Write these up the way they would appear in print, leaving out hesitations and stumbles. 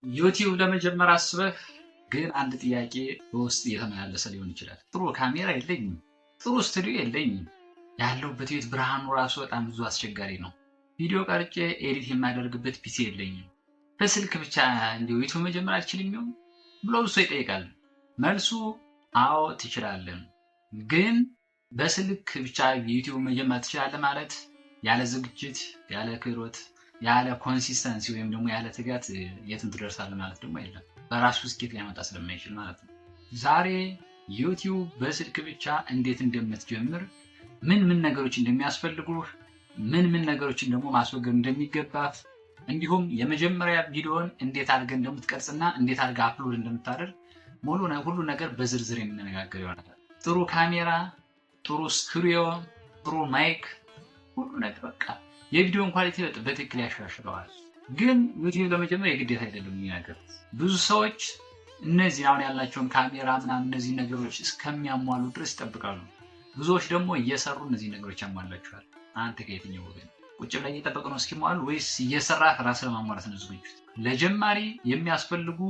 ዩቲዩብ ለመጀመር አስበህ ግን አንድ ጥያቄ በውስጥ እየተመላለሰ ሊሆን ይችላል። ጥሩ ካሜራ የለኝም፣ ጥሩ ስቱዲዮ የለኝም፣ ያለሁበት ቤት ብርሃኑ ራሱ በጣም ብዙ አስቸጋሪ ነው። ቪዲዮ ቀርጬ edit የማደርግበት PC የለኝም። በስልክ ብቻ እንዲሁ ዩቲዩብ መጀመር አልችልም ይሆን ብሎ ብሶ ይጠይቃል። መልሱ አዎ ትችላለህ። ግን በስልክ ብቻ ዩቲዩብ መጀመር ትችላለህ ማለት ያለ ዝግጅት፣ ያለ ክህሎት፣ ያለ consistency ወይም ደግሞ ያለ ትጋት የትም ትደርሳለህ ማለት ደግሞ የለም። በራሱ ስኬት ሊያመጣ ስለማይችል ማለት ነው። ዛሬ ዩቲዩብ በስልክ ብቻ እንዴት እንደምትጀምር፣ ምን ምን ነገሮች እንደሚያስፈልጉህ፣ ምን ምን ነገሮችን ደግሞ ማስወገድ እንደሚገባህ፣ እንዲሁም የመጀመሪያ ቪዲዮን እንዴት አድርገህ እንደምትቀርጽና እንዴት አድርገህ upload እንደምታደርግ ሙሉ ሁሉ ነገር በዝርዝር የምንነጋገር ይሆናል። ጥሩ ካሜራ፣ ጥሩ ስቱዲዮ፣ ጥሩ mic፣ ሁሉ ነገር በቃ የቪዲዮን quality በትክክል ያሻሽለዋል። ግን ዩቲዩብ ለመጀመር የግዴታ አይደለም ይህ ነገር። ብዙ ሰዎች እነዚህ አሁን ያላቸውን ካሜራ ምናምን እነዚህ ነገሮች እስከሚያሟሉ ድረስ ይጠብቃሉ። ብዙዎች ደግሞ እየሰሩ እነዚህ ነገሮች ያሟላቸዋል። አንተ ከየትኛው ወገን? ቁጭ ብለህ እየጠበቅ ነው እስኪሟሉ ወይስ እየሰራህ ራስህ ለማሟላት ነው ዝግጁት? ለጀማሪ የሚያስፈልጉ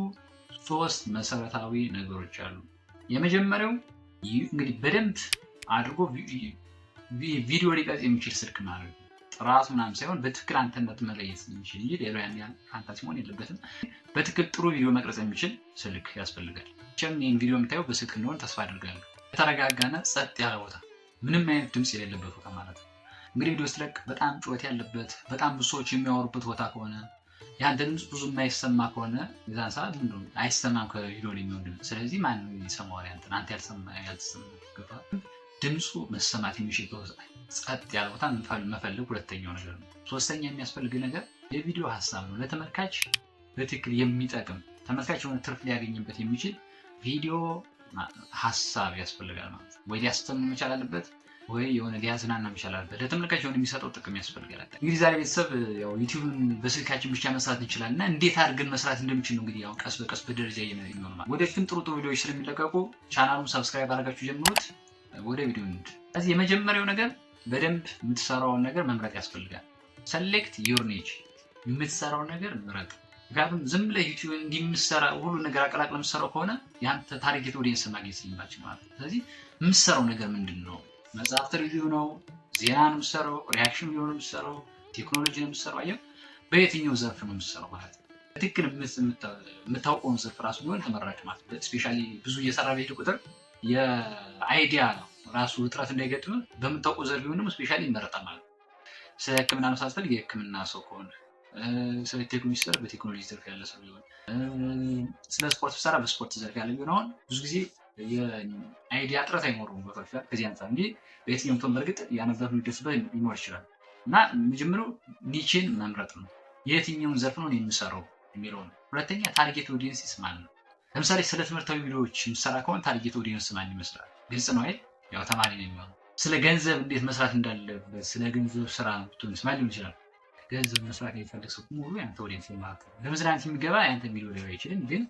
ሶስት መሰረታዊ ነገሮች አሉ። የመጀመሪያው እንግዲህ በደንብ አድርጎ ቪዲዮ ሊቀርጽ የሚችል ስልክ ማለት ነው። ጥራቱ ምናምን ሳይሆን በትክክል አንተነት መለየት የሚችል እንጂ ሌላው ያን ያህል fantasy መሆን የለበትም። በትክክል ጥሩ ቪዲዮ መቅረጽ የሚችል ስልክ ያስፈልጋል። መቼም ይህን ቪዲዮ የምታየው በስልክ እንደሆነ ተስፋ አድርጋለሁ። የተረጋጋና ጸጥ ያለ ቦታ፣ ምንም አይነት ድምፅ የሌለበት ቦታ ማለት ነው። እንግዲህ ቪዲዮ ስትለቅ በጣም ጩኸት ያለበት፣ በጣም ብዙ ሰዎች የሚያወሩበት ቦታ ከሆነ፣ የአንተ ድምፅ ብዙ የማይሰማ ከሆነ የዛን ሰዓት ምንድን ነው አይሰማም ከቪዲዮ ላይ የሚሆን ድምፅ። ስለዚህ ማን ይሰማዋል ያንተን? አንተ ያልሰማ ያልተሰማ ድምፁ መሰማት የሚችል ጸጥ ያለ ቦታ መፈለግ ሁለተኛው ነገር ነው። ሶስተኛ የሚያስፈልግ ነገር የቪዲዮ ሀሳብ ነው። ለተመልካች በትክክል የሚጠቅም፣ ተመልካች የሆነ ትርፍ ሊያገኝበት የሚችል ቪዲዮ ሀሳብ ያስፈልጋል ማለት ነው። ወይ ሊያስተምር መቻል አለበት ወይ የሆነ ሊያዝናና መቻል አለበት። ለተመልካች የሆነ የሚሰጠው ጥቅም ያስፈልጋል። እንግዲህ ዛሬ ቤተሰብ ያው ዩቲዩብን በስልካችን ብቻ መስራት እንችላለን እና እንዴት አድርገን መስራት እንደምችል ነው እንግዲህ አሁን ቀስ በቀስ በደረጃ የሚሆን ማለት። ወደፊትም ጥሩ ጥሩ ቪዲዮዎች ስለሚለቀቁ ቻናሉን subscribe አድርጋችሁ ጀምሩት። ወደ ቪዲዮ እንሂድ። ስለዚህ የመጀመሪያው ነገር በደንብ የምትሰራውን ነገር መምረጥ ያስፈልጋል። Select your niche፣ የምትሰራውን ነገር ምረጥ። ምክንያቱም ዝም ብለህ ዩቲዩብ እንዲህ የምትሰራ ሁሉ ነገር አቀላቅለህ የምትሰራው ከሆነ የአንተ target audience ማግኘት ስለማትችል ማለት ነው። ስለዚህ የምትሰራው ነገር ምንድን ነው? መጽሐፍት review ነው? ዜና ነው የምትሰራው? Reaction ቪዲዮ ነው የምትሰራው? ቴክኖሎጂ ነው የምትሰራው? አየህ፣ በየትኛው ዘርፍ ነው የምትሰራው ማለት ነው። በትክክል የምታውቀውን ዘርፍ ራሱ ቢሆን ተመራጭ ማለት ነው። Especially ብዙ እየሰራ በሄድ ቁጥር የ idea ነው ራሱ እጥረት እንዳይገጥም በምታውቀው ዘርፍ ቢሆን ደግሞ especially ይመረጣል ማለት ነው። ስለ ሕክምና መሳሰል የሕክምና ሰው ከሆነ፣ ስለ ቴክኖሎጂ ሰራ በቴክኖሎጂ ዘርፍ ያለ ሰው ቢሆን፣ ስለ ስፖርት ሰራ በስፖርት ዘርፍ ያለ ቢሆን አሁን ብዙ ጊዜ የ idea እጥረት አይኖረውም። ቦታዎች ከዚህ አንጻር እንጂ በየትኛውም ቶን በእርግጥ ያነበብ የሚደርስበት ሊኖር ይችላል። እና መጀመሪያው niche ን መምረጥ ነው። የትኛውን ዘርፍ ነው የምሰራው የሚለው ነው። ሁለተኛ target audience ማን ነው? ለምሳሌ ስለ ትምህርታዊ ቪዲዮዎች የምሰራ ከሆነ target audience ማን ይመስላል? ግልጽ ነው አይደል? ያው ተማሪ ነው የሚሆነው። ስለ ገንዘብ እንዴት መስራት እንዳለበት፣ ስለ ገንዘብ ስራ ብትሆንስ ማን ሊሆን ይችላል? ገንዘብ መስራት የሚፈልግ ሰው ሙሉ ያንተ audience ማለት ነው። ለመዝናናት የሚገባ ያንተ ቪዲዮ ሊሆን አይችልም። ግን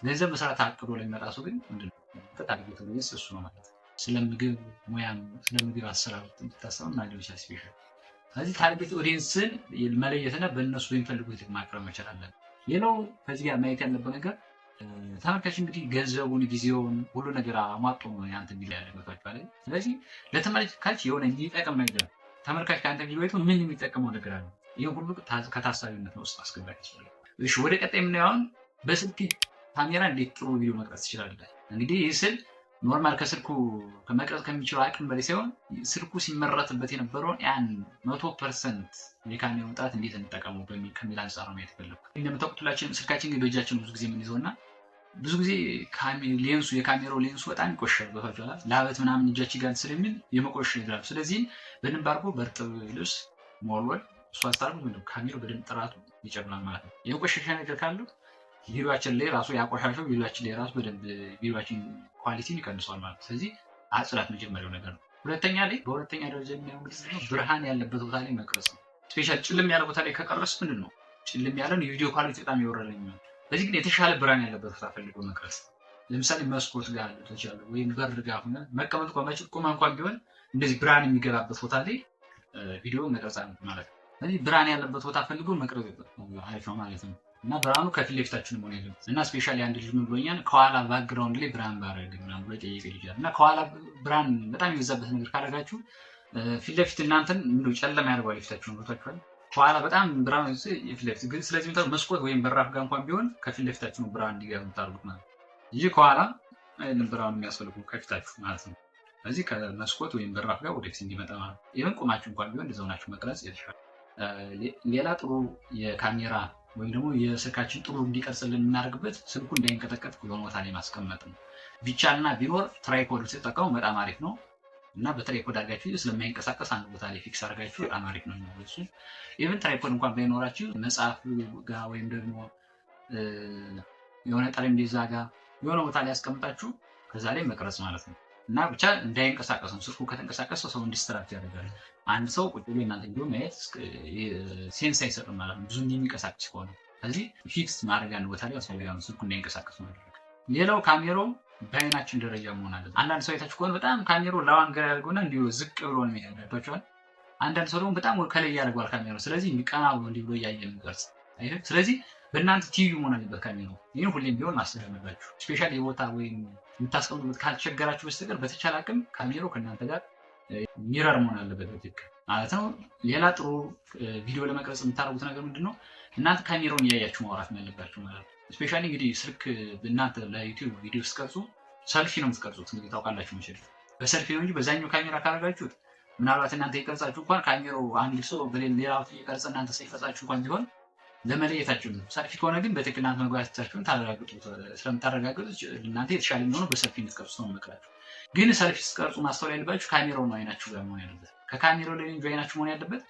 ገንዘብ መስራት አቅዶ ለሚመጣ ሰው ግን ምንድን ነው target audience እሱ ነው ማለት ነው። ስለ ምግብ ሙያ፣ ስለ ምግብ አሰራር ብታሰብ እና ሊሆን ይችላል special። ስለዚህ target audience ን መለየትና በእነሱ የሚፈልጉት ማቅረብ መቻል አለን። ሌላው ከዚህ ጋር ማየት ያለበት ነገር ተመልካች እንግዲህ ገንዘቡን፣ ጊዜውን፣ ሁሉ ነገር አሟጦ ነው ያንተ ቪዲዮ ያለበት። ስለዚህ ለተመልካች የሆነ የሚጠቅም ነገር፣ ተመልካች ከአንተ ቪዲዮ አይቶ ምን የሚጠቀመው ነገር አለ? ይህ ሁሉ ከታሳቢነት ውስጥ ማስገባት ያስፈልጋል። እሺ፣ ወደ ቀጣይ የምናየው አሁን በስልክ ካሜራ እንዴት ጥሩ ቪዲዮ መቅረጽ ትችላለህ? እንግዲህ ይህ ስል normal ከስልኩ ከመቅረጽ ከሚችለው አቅም በላይ ሳይሆን ስልኩ ሲመረትበት የነበረውን ያን 100% የካሜራውን ጥራት እንዴት እንጠቀመው ከሚል አንጻር ነው የተፈለኩት። እንደምታውቁት ሁላችንም ስልካችን ግን በእጃችን ብዙ ጊዜ የምንይዘው እና ብዙ ጊዜ ሌንሱ፣ የካሜራው ሌንሱ በጣም ይቆሻል። ገብቷችኋል? ላበት ምናምን እጃችን ጋር ስለሚል የመቆሸሽ ነገር አለ። ስለዚህ በደንብ አድርጎ በእርጥብ ልብስ መወልወል፣ እሱ አስታርጉ ምንድነው ካሜራው በደንብ ጥራቱ ይጨምራል ማለት ነው። የቆሸሸ ነገር ካለው ቪዲዮአችን ላይ ራሱ ያቆሻሸው ቪዲዮአችን ላይ ራሱ በደንብ ቪዲዮአችን quality ን ይቀንሰዋል ማለት ነው። ስለዚህ አጽዳት መጀመሪያው ነገር ነው። ሁለተኛ ላይ፣ በሁለተኛ ደረጃ የሚያየው እንግዲህ ብርሃን ያለበት ቦታ ላይ መቅረጽ ነው። Special ጭልም ያለ ቦታ ላይ ከቀረጽ ምንድን ነው ጭልም ያለን የቪዲዮ quality በጣም የወረደ የሚሆን። በዚህ ግን የተሻለ ብርሃን ያለበት ቦታ ፈልጎ መቅረጽ፣ ለምሳሌ መስኮት ጋር ተቻለ ወይም በር ጋር ሆነ መቀመጥ ቆመ እንኳን ቢሆን እንደዚህ ብርሃን የሚገባበት ቦታ ላይ ቪዲዮ መቅረጽ ማለት ነው። ስለዚህ ብርሃን ያለበት ቦታ ፈልጎ መቅረጽ አሪፍ ነው ማለት ነው። እና ብርሃኑ ከፊት ለፊታችሁ መሆን ያለበት። እና specially አንድ ልጅ ምን ብሎኛል፣ ከኋላ background ላይ ብርሃን ባረግ ምናምን ብሎ የጠየቀ ልጅ አለ። እና ከኋላ ብርሃን በጣም የበዛበት ነገር ካደረጋችሁ ፊት ለፊት እናንተን እንደው ጨለማ ያደርገዋል ፊታችሁን፣ ገብቷችኋል? ከኋላ በጣም ብርሃን ፊት ለፊት ግን፣ ስለዚህ መስኮት ወይም በራፍ ጋር እንኳን ቢሆን ከፊት ለፊታችሁ ነው ብርሃን እንዲገባ የምታደርጉት ማለት ነው እንጂ ከኋላ አይደለም ብርሃኑ የሚያስፈልጉ፣ ከፊታችሁ ማለት ነው። ስለዚህ ከመስኮት ወይም በራፍ ጋር ወደፊት እንዲመጣ ማለት ነው። ይህን ቆማችሁ እንኳን ቢሆን እንደዚያው ናችሁ መቅረጽ የተሻለ። ሌላ ጥሩ የካሜራ ወይም ደግሞ የስልካችን ጥሩ እንዲቀርጽልን የምናደርግበት ስልኩ እንዳይንቀጠቀጥ የሆነ ቦታ ላይ ማስቀመጥ ነው። ቢቻልና ቢኖር tripod ሲጠቀሙ በጣም አሪፍ ነው። እና በ tripod አድርጋችሁ ስለማይንቀሳቀስ አንድ ቦታ ላይ fix አድርጋችሁ በጣም አሪፍ ነው። እሱ even tripod እንኳን ባይኖራችሁ መጽሐፍ ጋር ወይም ደግሞ የሆነ ጠረጴዛ ጋር የሆነ ቦታ ላይ ያስቀምጣችሁ ከዛ ላይ መቅረጽ ማለት ነው። እና ብቻ እንዳይንቀሳቀስ ነው። ስልኩ ከተንቀሳቀሰ ሰው distract ያደርጋል። አንድ ሰው ቁጭ ብሎ እናንተ ቪዲዮ ማየት sense አይሰጥም ማለት ነው፣ ብዙ የሚንቀሳቀስ ከሆነ። ስለዚህ fix ማድረግ አንድ ቦታ ላይ ያስፈልጋል፣ ስልኩ እንዳይንቀሳቀስ ማድረግ። ሌላው ካሜራው በአይናችን ደረጃ መሆን አለበት። አንዳንድ ሰው አይታችሁ ከሆነ በጣም ካሜራው low angle ያደርገውና እንዲሁ ዝቅ ብሎ ነው የሚሄዳቸዋል። አንዳንድ ሰው ደግሞ በጣም ከላይ ያደርገዋል ካሜራው። ስለዚህ ቀና ብሎ እንዲህ ብሎ እያየ የሚቀርጽ። ስለዚህ በእናንተ ትይዩ መሆን አለበት ካሜራው። ይህን ሁሌም ቢሆን ማሰብ አለባችሁ። Special የቦታ ወይም የምታስቀምጡበት ካልቸገራችሁ በስተቀር በተቻለ አቅም ካሜራው ከእናንተ ጋር mirror መሆን አለበት በትክክል ማለት ነው። ሌላ ጥሩ ቪዲዮ ለመቅረጽ የምታደርጉት ነገር ምንድን ነው? እናንተ ካሜራውን እያያችሁ ማውራት ያለባችሁ ማለት ነው። Specially እንግዲህ ስልክ እናንተ ለዩቲዩብ ቪዲዮ ስትቀርጹ ሰልፊ ነው የምትቀርጹት። እንግዲህ ታውቃላችሁ መቼም በሰልፊ ነው እንጂ በዛኛው ካሜራ ካደረጋችሁት ምናልባት እናንተ የቀርጻችሁ እንኳን ካሜራው አንድ ሰው በሌላ እየቀረጸ እናንተ ሳይቀርጻችሁ እንኳን ቢሆን ለመለየታችሁ ነው። ሰልፊ ከሆነ ግን በትክክል እናንተ መግባታችሁን ስለምታረጋግጡ እናንተ የተሻለ የሚሆነው በሰልፊ እንድትቀርጹ ነው የምመክራችሁ። ግን ሰልፊ ስትቀርጹ ማስተዋል ያለባችሁ ካሜራው ነው አይናችሁ ጋር መሆን ያለበት። ከካሜራው ላይ እንጂ አይናችሁ መሆን ያለበት፣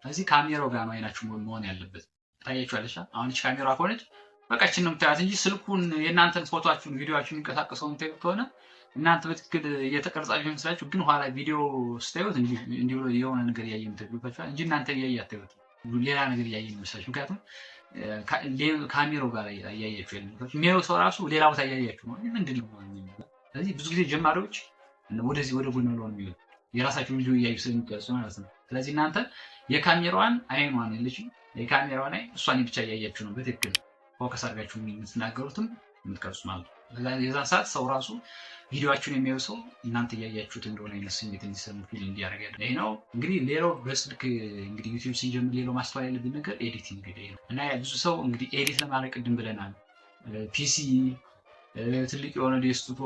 እዚህ ካሜራው ጋር ነው አይናችሁ መሆን ያለበት። ታያችኋለች። አሁን እቺ ካሜራ ከሆነች በቃ እችን ነው የምታያት እንጂ ስልኩን የእናንተን ፎቶአችሁን ቪዲዮአችሁን የሚንቀሳቀሰው የምታዩት ከሆነ እናንተ በትክክል እየተቀርጻችሁ ይመስላችሁ፣ ግን ኋላ ቪዲዮ ስታዩት እንዲህ ብሎ የሆነ ነገር እያየ የምታዩት እንጂ እናንተ እያየ አታዩት፣ ሌላ ነገር እያየ ይመስላችሁ። ምክንያቱም ካሜራው ጋር እያያችሁ ያለ የሚያየው ሰው ራሱ ሌላ ቦታ እያያችሁ ነው። ምንድን ነው? ስለዚህ ብዙ ጊዜ ጀማሪዎች ወደዚህ ወደ ጎን ብለው ነው የሚሉት፣ የራሳቸውን ቪዲዮ እያዩ ስለሚቀርጹ ማለት ነው። ስለዚህ እናንተ የካሜራዋን አይኗን ያለች የካሜራዋን አይን እሷን ብቻ እያያችሁ ነው በትክክል focus አድርጋችሁ የምትናገሩትም የምትቀርጹ ማለት ነው። የዛን ሰዓት ሰው ራሱ ቪዲዮአችሁን የሚያዩ ሰው እናንተ እያያችሁት እንደሆነ አይነት ስሜት እንዲሰሙ feel እንዲያደርግ ያለ ይህ ነው። እንግዲህ ሌላው በስልክ እንግዲህ ዩቲዩብ ሲጀምር ሌላው ማስተዋል ያለብን ነገር editing ነው። እና ብዙ ሰው እንግዲህ edit ለማድረግ ቅድም ብለናል፣ PC፣ ትልቅ የሆነ desktop፣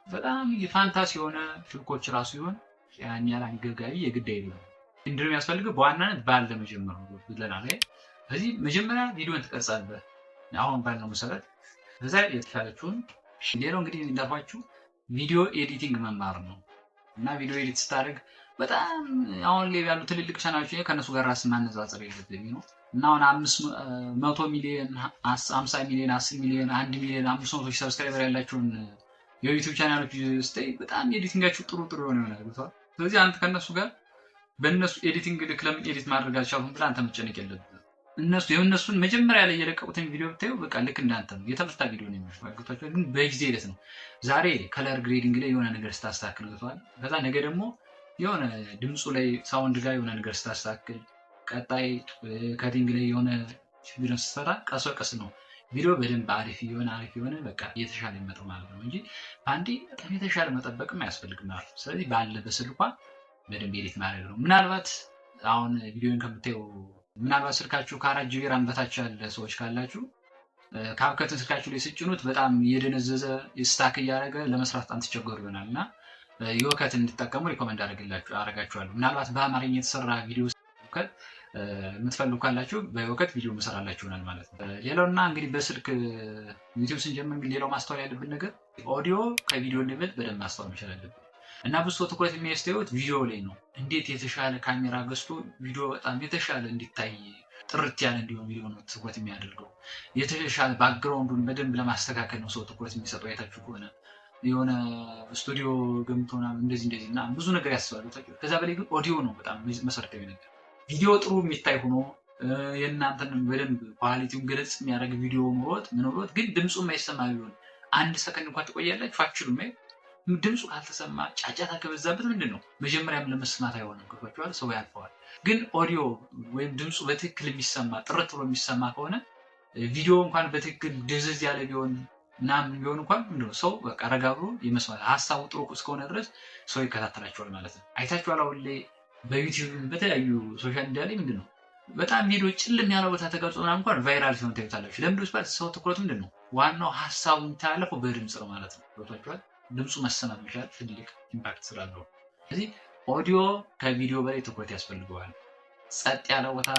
በጣም fantasy የሆነ ስልኮች ራሱ ይሆን ያን ያህል አንገብጋቢ የግድ አይደለም። ምንድነው የሚያስፈልገው? በዋናነት ባል ለመጀመር ነው ብለናል። ስለዚህ መጀመሪያ ቪዲዮን ትቀርጻለህ አሁን ባልነው መሰረት፣ በዛ የተሻለችውን። ሌላው እንግዲህ እንዳልኳችሁ ቪዲዮ editing መማር ነው። እና ቪዲዮ edit ስታደርግ በጣም አሁን ላይ ያሉ ትልልቅ ቻናሎች ከእነሱ ጋር ራስ ማነጻጸር የለብህም ነው። እና አሁን 500 ሚሊዮን፣ 50 ሚሊዮን፣ 10 ሚሊዮን፣ 1 ሚሊዮን፣ 500 ሺህ subscriber ያላቸውን የዩቲዩብ ቻናሎች ስታይ በጣም editing ኣቸው ጥሩ ጥሩ የሆነ ይሆናል። ስለዚህ አንተ ከእነሱ ጋር በእነሱ editing ልክ ለምን edit ማድረግ አልቻልኩም ብለህ አንተ መጨነቅ የለብህም። እነሱ የእነሱን መጀመሪያ ላይ የለቀቁትን ቪዲዮ ብታዩ በቃ ልክ እንዳንተ ነው፣ የተመታ ቪዲዮ ነው የሚመስለው። ግን በጊዜ ሂደት ነው። ዛሬ color grading ላይ የሆነ ነገር ስታስተካክል ገብቶሃል። ከዛ ነገ ደግሞ የሆነ ድምፁ ላይ sound ጋር የሆነ ነገር ስታስተካክል፣ ቀጣይ cutting ላይ የሆነ ቪዲዮ ስትሰራ ቀስ በቀስ ነው ቪዲዮ በደንብ አሪፍ የሆነ አሪፍ የሆነ በቃ እየተሻለ የሚመጣው ማለት ነው እንጂ በአንዴ በጣም የተሻለ መጠበቅም አያስፈልግም ማለት ነው። ስለዚህ ባለ በስልኳ በደንብ edit ማድረግ ነው። ምናልባት አሁን ቪዲዮን ከምታዩ ምናልባት ስልካችሁ ከ4 GB RAM በታች ያለ ሰዎች ካላችሁ CapCut ን ስልካችሁ ላይ ስጭኑት በጣም እየደነዘዘ stuck እያደረገ ለመስራት በጣም ትቸገሩ ይሆናል። እና YouCut እንድጠቀሙ recommend አደርጋችኋለሁ። ምናልባት በአማርኛ የተሰራ ቪዲዮ የምትፈልጉ ካላችሁ በ YouCut ቪዲዮ መሰራላችሁ ይሆናል ማለት ነው። ሌላው እና እንግዲህ በስልክ ዩቲዩብ ስንጀምር እንግዲህ ሌላው ማስተዋል ያለብን ነገር ኦዲዮ ከቪዲዮ እንደሚበልጥ በደንብ ማስተዋል መቻል አለብን። እና ብዙ ሰው ትኩረት የሚያስተዩት ቪዲዮ ላይ ነው። እንዴት የተሻለ ካሜራ ገዝቶ ቪዲዮ በጣም የተሻለ እንዲታይ ጥርት ያለ እንዲሆን ቪዲዮ ነው ትኩረት የሚያደርገው። የተሻለ background ኡን በደንብ ለማስተካከል ነው ሰው ትኩረት የሚሰጠው። አይታችሁ ከሆነ የሆነ ስቱዲዮ ገምቶ ምናምን እንደዚህ እንደዚህ እና ብዙ ነገር ያስባሉ። ከዛ በላይ ግን ኦዲዮ ነው በጣም መሰረታዊ ነገር። ቪዲዮ ጥሩ የሚታይ ሆኖ የእናንተን በደንብ quality ውን ገለጽ የሚያደርግ ቪዲዮ ኖሮት ምን ኖሮት ግን ድምፁ የማይሰማ ቢሆን አንድ ሰከንድ እንኳን ትቆያላችሁ አትችሉም። ድምፁ ካልተሰማ ጫጫታ ከበዛበት ምንድን ነው መጀመሪያም ለመስማት አይሆንም። ገብቷችኋል? ሰው ያልፈዋል። ግን ኦዲዮ ወይም ድምፁ በትክክል የሚሰማ ጥርት ብሎ የሚሰማ ከሆነ ቪዲዮ እንኳን በትክክል ድብዝዝ ያለ ቢሆን ምናምን ቢሆን እንኳን ምንድነው ሰው በቃ ረጋ ብሎ የመስማት ሀሳቡ ጥሩ እስከሆነ ድረስ ሰው ይከታተላቸዋል ማለት ነው። አይታችኋል፣ አሁን ላይ በዩቲዩብ በተለያዩ social media ላይ ምንድነው በጣም ቪዲዮ ጭልም ያለ ቦታ ተቀርጾ ምናምን እንኳን viral ሲሆን ታዩታላችሁ። ለምንድነው ሲባል ሰው ትኩረቱ ምንድነው ዋናው ሀሳቡ የሚተላለፈው በድምፅ ነው ማለት ነው። ገብቷችኋል? ድምፁ መሰማት መቻል ትልቅ impact ስላለው፣ ስለዚህ ኦዲዮ ከቪዲዮ በላይ ትኩረት ያስፈልገዋል። ጸጥ ያለ ቦታ፣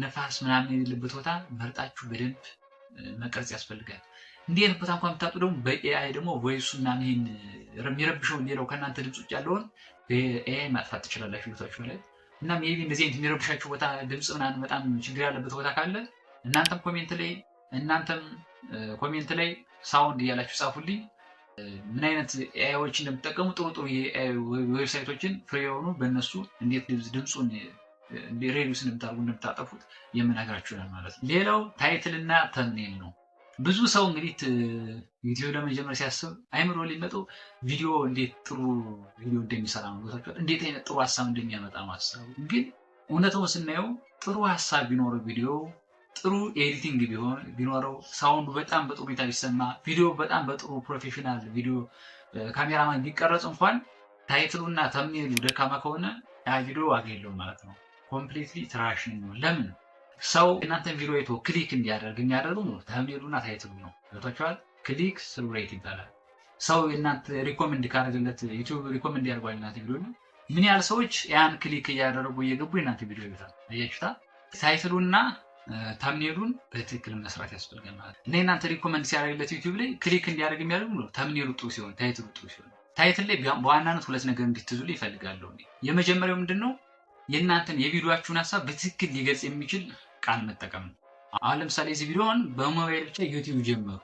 ነፋስ ምናምን የሌለበት ቦታ መርጣችሁ በደንብ መቅረጽ ያስፈልጋል። እንዲህ አይነት ቦታ እንኳን ብታጡ ደግሞ በ AI ደግሞ voice ኡ ምናምን ይሄን የሚረብሸውን ሌላው ከእናንተ ድምፅ ውጭ ያለውን በ AI ማጥፋት ትችላላችሁ ቦታችሁ ላይ። እና maybe እንደዚህ አይነት የሚረብሻችሁ ቦታ፣ ድምፅ ምናምን በጣም ችግር ያለበት ቦታ ካለ እናንተም comment ላይ sound እያላችሁ ጻፉልኝ። ምን አይነት AI ዎች እንደምትጠቀሙ፣ ጥሩ ጥሩ የ AI website ኦችን free የሆኑ በእነሱ እንዴት ድምፁን reduce እንደምታደርጉ፣ እንደምታጠፉት የምነግራችሁ ይሆናል ማለት ነው። ሌላው title እና thumbnail ነው። ብዙ ሰው እንግዲህ ዩቲዩብ ለመጀመር ሲያስብ አይምሮ ሊመጣው ቪዲዮ እንዴት ጥሩ ቪዲዮ እንደሚሰራ ነው። እንዴት አይነት ጥሩ ሀሳብ እንደሚያመጣ ነው ሀሳቡ። ግን እውነታውን ስናየው ጥሩ ሀሳብ ቢኖረው፣ ቪዲዮ ጥሩ editing ቢኖረው፣ sound ኡ በጣም በጥሩ ሁኔታ ቢሰማ፣ ቪዲዮ በጣም በጥሩ professional ቪዲዮ ካሜራማን ቢቀረጽ እንኳን title ኡና thumbnail ኡ ደካማ ከሆነ ያ ቪዲዮ ዋጋ የለውም ማለት ነው። Completely trash ነው። ለምን? ሰው እናንተን ቪዲዮ አይቶ click እንዲያደርግ የሚያደርገው ነው thumbnail ኡና title ኡ ነው። ገብቷችኋል? Click through rate ይባላል። ሰው የእናንተ recommend ካደረገለት፣ ዩቲዩብ recommend ያደርገዋል እናንተ ቪዲዮ፣ ምን ያህል ሰዎች ያን click እያደረጉ እየገቡ የእናንተ ቪዲዮ ይዩታል። አያችሁታ? Title ኡና thumbnail ኡን በትክክል መስራት ያስፈልጋል ማለት ነው። እና የእናንተ recommend ሲያደርግለት ዩቲዩብ ላይ click እንዲያደርግ የሚያደርግ ነው thumbnail ኡ ጥሩ ሲሆን፣ title ኡ ጥሩ ሲሆን። Title ላይ በዋናነት ሁለት ነገር እንድትይዙልኝ እፈልጋለሁ። የመጀመሪያው ምንድን ነው? የእናንተን የቪዲዮአችሁን ሀሳብ በትክክል ሊገልጽ የሚችል ቃል መጠቀም ነው። አሁን ለምሳሌ እዚህ ቪዲዮን በሞባይል ብቻ ዩቲዩብ ጀመሩ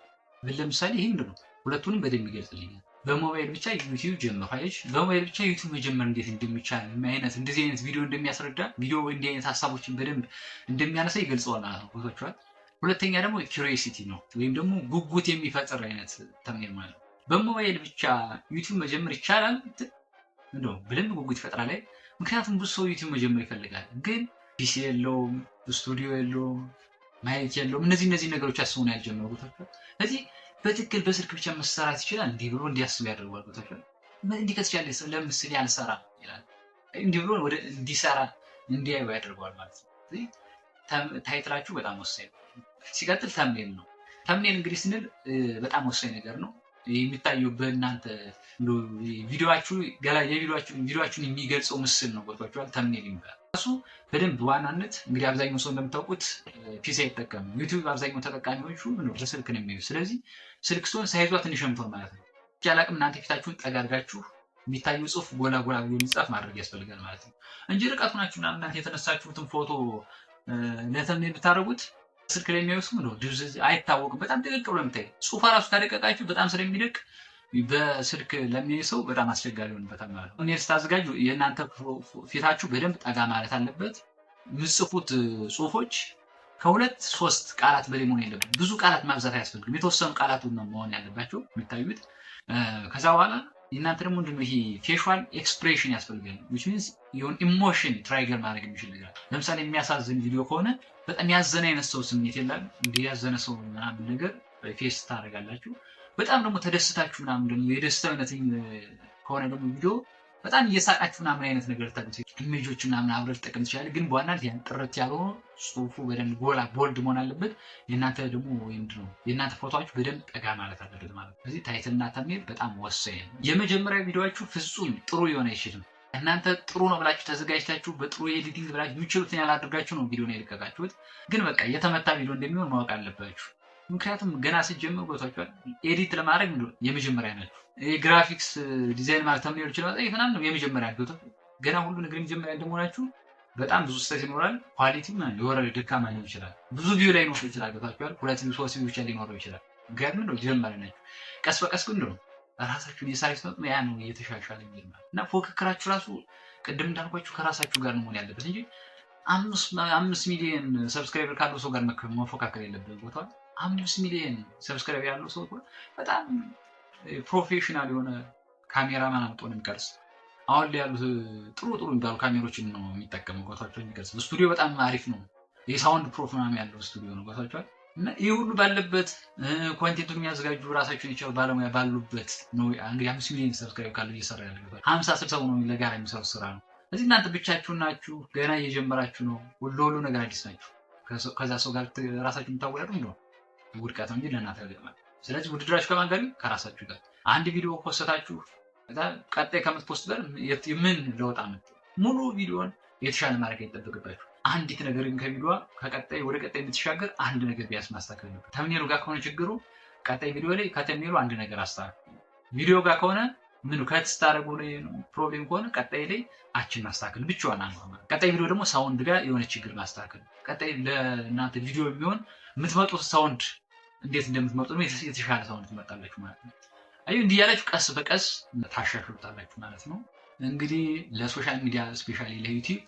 ብል ለምሳሌ ይህ ምንድን ነው? ሁለቱንም በደንብ ይገልጽልኛል። በሞባይል ብቻ ዩቲዩብ ጀመሩ። አየሽ፣ በሞባይል ብቻ ዩቲዩብ መጀመር እንዴት እንደሚቻል፣ አይነት እንደዚህ አይነት ቪዲዮ እንደሚያስረዳ፣ ቪዲዮ እንዲህ አይነት ሀሳቦችን በደንብ እንደሚያነሳ ይገልጸዋል ማለት ነው። ገብቷችኋል? ሁለተኛ ደግሞ curiosity ነው ወይም ደግሞ ጉጉት የሚፈጥር አይነት thumbnail ማለት ነው። በሞባይል ብቻ ዩቲዩብ መጀመር ይቻላል እንደው በደንብ ጉጉት ይፈጥራል ላይ። ምክንያቱም ብዙ ሰው ዩቲዩብ መጀመር ይፈልጋል፣ ግን PC የለውም፣ ስቱዲዮ የለውም፣ mic የለውም። እነዚህ ነገሮች አስቡ ነው ያልጀመሩ። ስለዚህ በትክክል በስልክ ብቻ መሰራት ይችላል እንዲህ ብሎ እንዲያስቡ ያደርጓል። እንዲህ ከተቻለ ለምን ስል ያልሰራ ይላል። እንዲህ ብሎ ወደ እንዲሰራ እንዲያዩ ያደርገዋል ማለት ነው። Title ኣችሁ በጣም ወሳኝ ነው። ሲቀጥል thumbnail ነው። Thumbnail እንግዲህ ስንል በጣም ወሳኝ ነገር ነው። የሚታየው በእናንተ ቪዲዮአችሁ ቪዲዮአችሁን የሚገልጸው ምስል ነው። ገብቷችኋል? Thumbnail ይባላል። እሱ በደንብ ዋናነት እንግዲህ አብዛኛው ሰው እንደምታውቁት PC አይጠቀምም። ዩቲዩብ አብዛኛው ተጠቃሚዎቹ በስልክ ነው የሚያዩት። ስለዚህ ስልክ ሲሆን size ዋ ትንሽ የምትሆን ማለት ነው። አላቅም እናንተ ፊታችሁን ጠጋ አድርጋችሁ የሚታየው ጽሁፍ ጎላ ጎላ ብሎ የሚጻፍ ማድረግ ያስፈልጋል ማለት ነው እንጂ ርቀቱ ናችሁ ምናምን እናንተ የተነሳችሁትን ፎቶ ለ thumbnail ብታደርጉት ስልክ ላይ የሚያዩት ነው ድብዝዝ አይታወቅም። በጣም ደቀቅ ብሎ የሚታይ ጽሁፏ ራሱ ካደቀቃችሁ በጣም ስለሚደቅ በስልክ ለሚያይ ሰው በጣም አስቸጋሪ ይሆንበታል ማለት ነው። Thumbnail ስታዘጋጁ የእናንተ ፊታችሁ በደንብ ጠጋ ማለት አለበት። የምትጽፉት ጽሁፎች ከሁለት ሶስት ቃላት በላይ መሆን የለበትም። ብዙ ቃላት ማብዛት አያስፈልግም። የተወሰኑ ቃላት ነው መሆን ያለባቸው የሚታዩት። ከዛ በኋላ የእናንተ ደግሞ ምንድነው ይሄ facial expression ያስፈልጋል። Which means የሆነ emotion trigger ማድረግ የሚችል ነገር። ለምሳሌ የሚያሳዝን ቪዲዮ ከሆነ በጣም ያዘነ አይነት ሰው ስሜት የለም፣ እንዲህ ያዘነ ሰው ምናምን ነገር face ታደርጋላችሁ። በጣም ደግሞ ተደስታችሁ ምናምን ደግሞ የደስታ አይነት ከሆነ ደግሞ ቪዲዮ በጣም እየሳቃችሁ ምናምን አይነት ነገር ታደርጉ image ኦች ምናምን አብረህ ልጠቀም ትችላለህ። ግን በዋናነት ያን ጥርት ያልሆነ ጽሁፉ በደንብ ጎላ bold መሆን አለበት። የእናንተ ደግሞ ምንድን ነው የእናንተ ፎቶዎች በደንብ ጠጋ ማለት አለበት ማለት ነው። ስለዚህ title እና thumbnail በጣም ወሳኝ ነው። የመጀመሪያ ቪዲዮችሁ ፍጹም ጥሩ ሊሆን አይችልም። እናንተ ጥሩ ነው ብላችሁ ተዘጋጅታችሁ በጥሩ editing ብላችሁ የሚችሉትን ያህል አድርጋችሁ ነው ቪዲዮ ነው የለቀቃችሁት። ግን በቃ የተመታ ቪዲዮ እንደሚሆን ማወቅ አለባችሁ። ምክንያቱም ገና ስትጀምሩ፣ ገብቷችኋል። Edit ለማድረግ የመጀመሪያ ናችሁ። የ graphics design ማለት thumbnail ኦች ለማድረግ ምናምን የመጀመሪያ፣ ገና ሁሉ ነገር የመጀመሪያ እንደመሆናችሁ በጣም ብዙ ስህተት ይኖራል። Quality የወረደ ደካማ ሊሆን ይችላል። ብዙ view ላይ ሊኖር ይችላል። ገብቷችኋል። ሁለት view ሶስት view ብቻ ሊኖረው ይችላል። ምክንያቱም ነው ጀማሪ ናችሁ። ቀስ በቀስ ግን ነው ራሳችሁን የሳሪ ስትመጡ ያ ነው እየተሻሻለ የሚል ማለት። እና ፉክክራችሁ ራሱ ቅድም እንዳልኳችሁ ከራሳችሁ ጋር ነው መሆን ያለበት እንጂ 5 ሚሊዮን subscriber ካለው ሰው ጋር መፎካከር የለብንም። ቦታ 5 ሚሊዮን subscriber ያለው ሰው በጣም professional የሆነ ካሜራማን አምጥቶ ነው የሚቀርጽ። አሁን ላይ ያሉት ጥሩ ጥሩ የሚባሉ ካሜሮችን ነው የሚጠቀመው። ቦታቸው የሚቀርጽ ስቱዲዮ በጣም አሪፍ ነው። የ sound proof ምናምን ያለው ስቱዲዮ ነው። ገብቷችኋል? እና ይህ ሁሉ ባለበት content ኡን የሚያዘጋጁ ራሳቸውን የቻሉ ባለሙያ ባሉበት ነው። እንግዲህ 5 ሚሊዮን subscribe ካለው እየሰራ ያለ 50 60 ነው ለጋራ የሚሰሩት ስራ ነው። ስለዚህ እናንተ ብቻችሁን ናችሁ፣ ገና እየጀመራችሁ ነው። ለሁሉ ነገር አዲስ ናችሁ። ከዛ ሰው ጋር ራሳችሁ የምታወዳዱ እንደው ውድቀት ነው እንጂ ለእናንተ ያገጥማል። ስለዚህ ውድድራችሁ ከማን ጋር? ከራሳችሁ ጋር። አንድ ቪዲዮ post ኣችሁ ቀጣይ ከምት post ጋር ምን ለውጥ አመጣ? ሙሉ ቪዲዮን የተሻለ ማድረግ አይጠበቅባችሁ። አንዲት ነገር ግን ከቪዲዮዋ ከቀጣይ ወደ ቀጣይ የምትሻገር አንድ ነገር ቢያንስ ማስተካከል ነበር። Thumbnail ኡ ጋር ከሆነ ችግሩ ቀጣይ ቪዲዮ ላይ ከ thumbnail ኡ አንድ ነገር አስተካክሉ። ቪዲዮ ጋር ከሆነ ምኑ cut ስታደርጉ problem ከሆነ ቀጣይ ላይ አችን ማስተካከል ብቻዋን አንዷ ማለት። ቀጣይ ቪዲዮ ደግሞ sound ጋር የሆነ ችግር ማስተካከል። ቀጣይ ለእናንተ ቪዲዮ የሚሆን የምትመጡት sound እንዴት እንደምትመጡ የተሻለ sound ትመጣላችሁ ማለት ነው። አይ እንዲህ ያላችሁ ቀስ በቀስ ታሻሽሉታላችሁ ማለት ነው። እንግዲህ ለ social media especially ለዩቲዩብ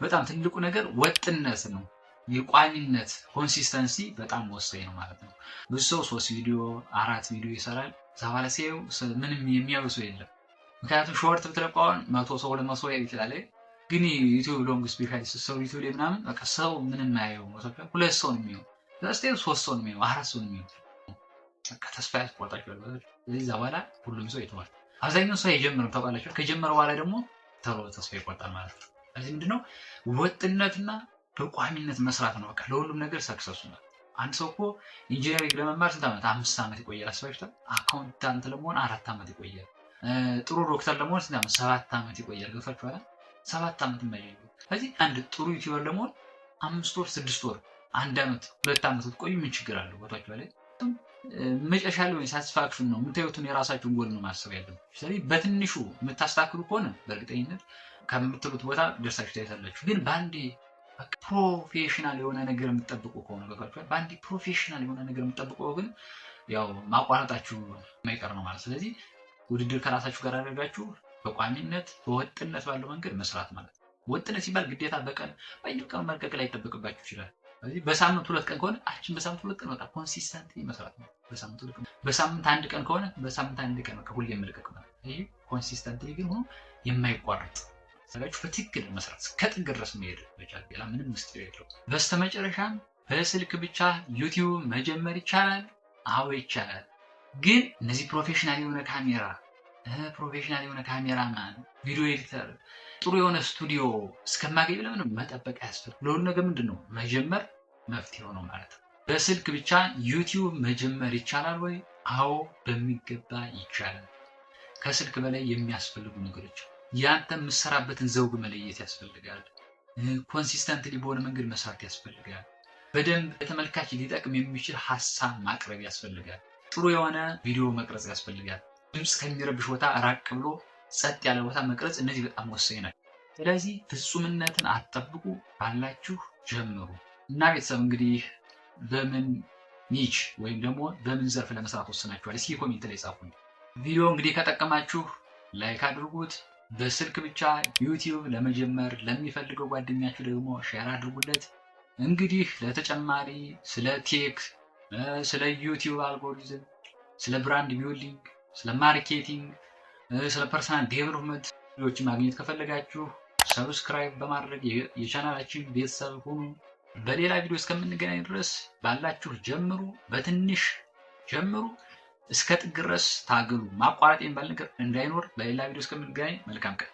በጣም ትልቁ ነገር ወጥነት ነው። የቋሚነት consistency በጣም ወሳኝ ነው ማለት ነው። ብዙ ሰው ሶስት ቪዲዮ አራት ቪዲዮ ይሰራል። እዛ በኋላ ሲያዩ ምንም የሚያዩ ሰው የለም። ምክንያቱም short ብትለቁ አሁን 100 ሰው 200 ሰው ያይ ይችላል። ግን ዩቲዩብ long especially ስትሰሩ ዩቲዩብ ላይ ምናምን በቃ ሰው ምንም አያየውም። ሁለት ሰው ነው የሚየው፣ ሶስት ሰው ነው የሚየው፣ አራት ሰው ነው የሚየው። በቃ ተስፋ ያስቆርጣቸዋል። ስለዚህ እዛ በኋላ ሁሉም ሰው ይተዋል። አብዛኛው ሰው አይጀምርም ታውቃላችሁ። ከጀመረ በኋላ ደግሞ ቶሎ ተስፋ ይቆርጣል ማለት ነው። ስለዚህ ምንድነው ወጥነትና በቋሚነት መስራት ነው። በቃ ለሁሉም ነገር success ኡ ነው። አንድ ሰው እኮ engineering ለመማር ስንት ዓመት? 5 ዓመት ይቆያል። አስባችሁታል? Accountant ለመሆን 4 ዓመት ይቆያል። ጥሩ ዶክተር ለመሆን ስንት ዓመት? 7 ዓመት ይቆያል። ገብቷችኋል? 7 ዓመት የማይቆዩ። ስለዚህ አንድ ጥሩ YouTuber ለመሆን 5 ወር፣ 6 ወር፣ አንድ ዓመት፣ 2 ዓመት ብትቆዩ ምን ችግር አለው? ገብቷችኋል? መጨረሻ ላይ ወይ satisfaction ነው የምታዩትን የራሳችሁን ጎል ነው ማሰብ ያለባችሁ። ስለዚህ በትንሹ የምታስተካክሉ ከሆነ በእርግጠኝነት ከምትሉት ቦታ ደርሳችሁ ታይታላችሁ። ግን በአንዴ professional የሆነ ነገር የምትጠብቁ ከሆነ፣ ገብቷችኋል? በአንዴ professional የሆነ ነገር የምትጠብቁ ግን ያው ማቋረጣችሁ የማይቀር ነው ማለት። ስለዚህ ውድድር ከራሳችሁ ጋር አድርጋችሁ በቋሚነት በወጥነት ባለው መንገድ መስራት ማለት ነው። ወጥነት ሲባል ግዴታ በቀን በየቀኑ መልቀቅ ላይ ይጠበቅባችሁ ይችላል። ስለዚህ በሳምንት 2 ቀን ከሆነ አችን በሳምንት 2 ቀን በቃ consistent መስራት ነው። በሳምንት 2 ቀን፣ በሳምንት አንድ ቀን ከሆነ በሳምንት አንድ ቀን በቃ ሁሌ መልቀቅ ማለት ነው። ይሄ consistent ግን ሆኖ የማይቋረጥ ሰጋችሁ በትክክል መስራት እስከ ጥግ ድረስ መሄድ መቻል፣ ሌላ ምንም ምስጢር የለውም። በስተመጨረሻም በስልክ ብቻ ዩቲዩብ መጀመር ይቻላል? አዎ ይቻላል። ግን እነዚህ professional የሆነ ካሜራ፣ professional የሆነ ካሜራማን፣ video editor፣ ጥሩ የሆነ ስቱዲዮ እስከማገኝ ለምንም መጠበቅ አያስፈልግም። ለሁሉ ነገር ምንድን ነው መጀመር መፍትሄው ነው ማለት ነው። በስልክ ብቻ ዩቲዩብ መጀመር ይቻላል ወይ? አዎ በሚገባ ይቻላል። ከስልክ በላይ የሚያስፈልጉ ነገሮች ያንተ የምትሰራበትን ዘውግ መለየት ያስፈልጋል። Consistently በሆነ መንገድ መስራት ያስፈልጋል። በደንብ ለተመልካች ሊጠቅም የሚችል ሀሳብ ማቅረብ ያስፈልጋል። ጥሩ የሆነ ቪዲዮ መቅረጽ ያስፈልጋል። ድምፅ ከሚረብሽ ቦታ ራቅ ብሎ ጸጥ ያለ ቦታ መቅረጽ፣ እነዚህ በጣም ወሳኝ ናቸው። ስለዚህ ፍጹምነትን አትጠብቁ፣ ባላችሁ ጀምሩ። እና ቤተሰብ እንግዲህ በምን niche ወይም ደግሞ በምን ዘርፍ ለመስራት ወስናችኋል? እስኪ comment ላይ ጻፉልኝ። ቪዲዮ እንግዲህ ከጠቀማችሁ like አድርጉት። በስልክ ብቻ ዩቲዩብ ለመጀመር ለሚፈልገው ጓደኛችሁ ደግሞ share አድርጉለት። እንግዲህ ለተጨማሪ ስለ tech፣ ስለ ዩቲዩብ አልጎሪዝም፣ ስለ brand building፣ ስለ marketing፣ ስለ personal development ቪዲዮዎችን ማግኘት ከፈለጋችሁ subscribe በማድረግ የቻናላችን ቤተሰብ ሁኑ። በሌላ ቪዲዮ እስከምንገናኝ ድረስ ባላችሁ ጀምሩ፣ በትንሽ ጀምሩ፣ እስከ ጥግ ድረስ ታገሉ። ማቋረጥ የሚባል ነገር እንዳይኖር። በሌላ ቪዲዮ እስከምንገናኝ መልካም ቀን።